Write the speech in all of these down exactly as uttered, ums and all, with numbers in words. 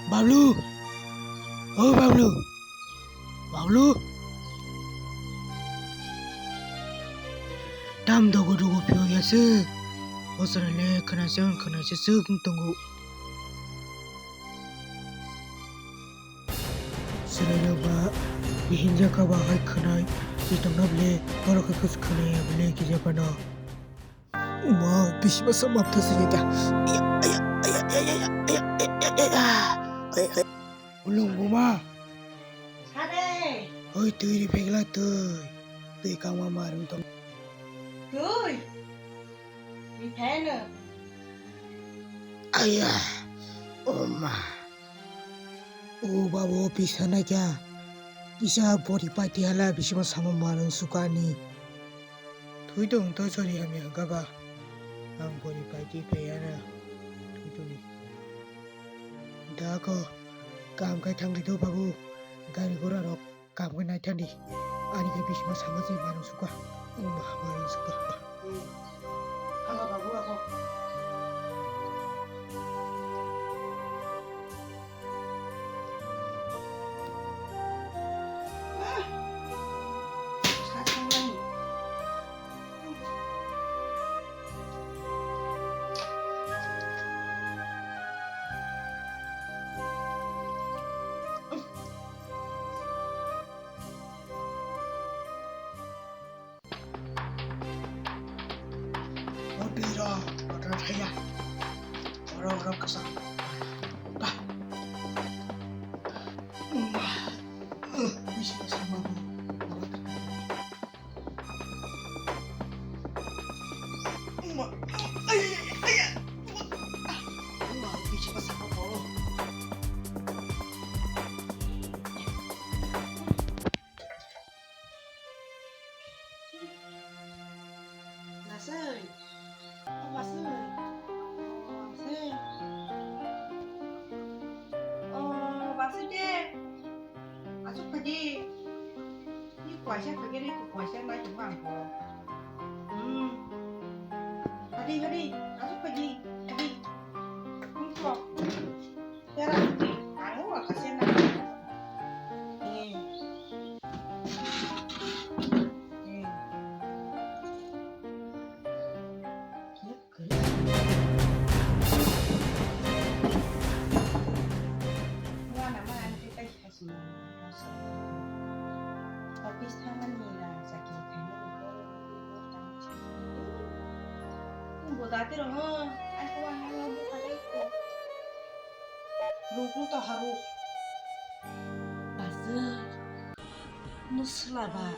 Bablu! O Bablu! Bablu! Tam dogo dogo phiyok ya swk. O chwraile khwnaisang khwnaisa swk wng tongo. Chwrairok ba bihinjak kha ba hai khwnai twi tongna bwle, borok khe khwnaia bwle kisa phano. Uma, bisima sama bwtha sini ta. Ulung buma. Sade. Oi, twi ri phegla twi. Twi kangma marung tong. Twi. Ri pheno. Aya. Oma. O babu, pisa naikha. Kisa bori paiti hala bisima sama marung sukani. Thwi tong to sori hamya hwnkha ba. Ang bori paiti phaiya na. Thwi tongni. Da ko. Kam khai thangdi do babu. Gari gora rok. Kam khai nai thangdi. Ani khai bisima sama se marung suka. O ma marung suka. Halo babu ako. O twi rw, o twi rw thaiya. Oro, oro kwsa. Ba. Uma. Uh, bisi kwsa ma bo. Uma. Ai, ai, ai, ai. Uma. Uma, bisi kwsa ma bo. Baswi. O baswi. O baswi. O baswi de. Aswk phaidi. Ni kwaisa phaidi, ni kwaisa nai tongma ang kho. Hmm. Phaidi, phaidi. Aswk phaidi. Phaidi. Wngkho. Tera hwnkhe ang o waka se na. Eh. Eh. Wana ma ang khe tai khasing. Office thangmani rang chakri khainai. Bo dati rong, ai ko ang ang bo khatai ko. Rukno to haruk. Bazar. Nusla ba.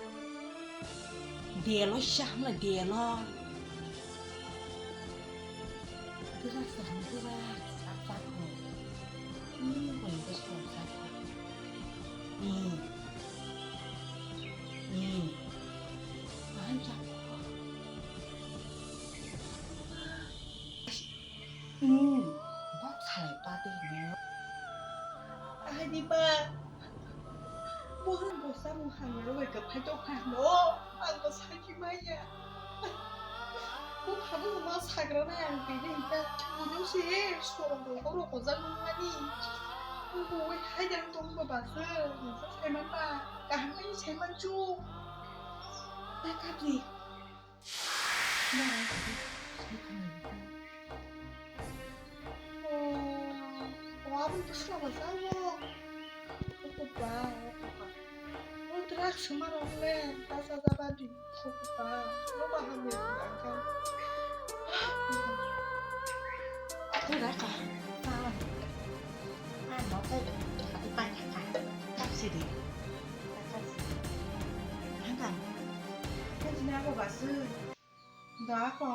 Delo sahmla delo. Dera sahmla dera. Apa ko? Ini ko yang terus ko apa ko? Ni. Ni. Bahan cakap. Hmm, bok salai pati no. Ahai di ba. Bo hwn bo samung hamya rok bai kwphai tong kha no. Ang bo sakhi maya. Bo phano ma sagra nai ang bini hika. Buino se sorong rok rok ojak nung mani. Bo bai hai dang tong ba ba se. Nungsa sai man ba. Kaham bai sai man chu. Ta kap di. Oh, oh, abang pusra ba jabo. Okoba, okoba. Oh, trak suma rok le, ta sa sa ba di. Okoba, no ba hamya di angka. Trak ka. Ah, no, kai, kai, kai, kai, kai, sidi. Hangka. Kan sini aku basu. Da ako.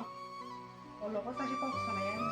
Olo ko tadi kok sana yang.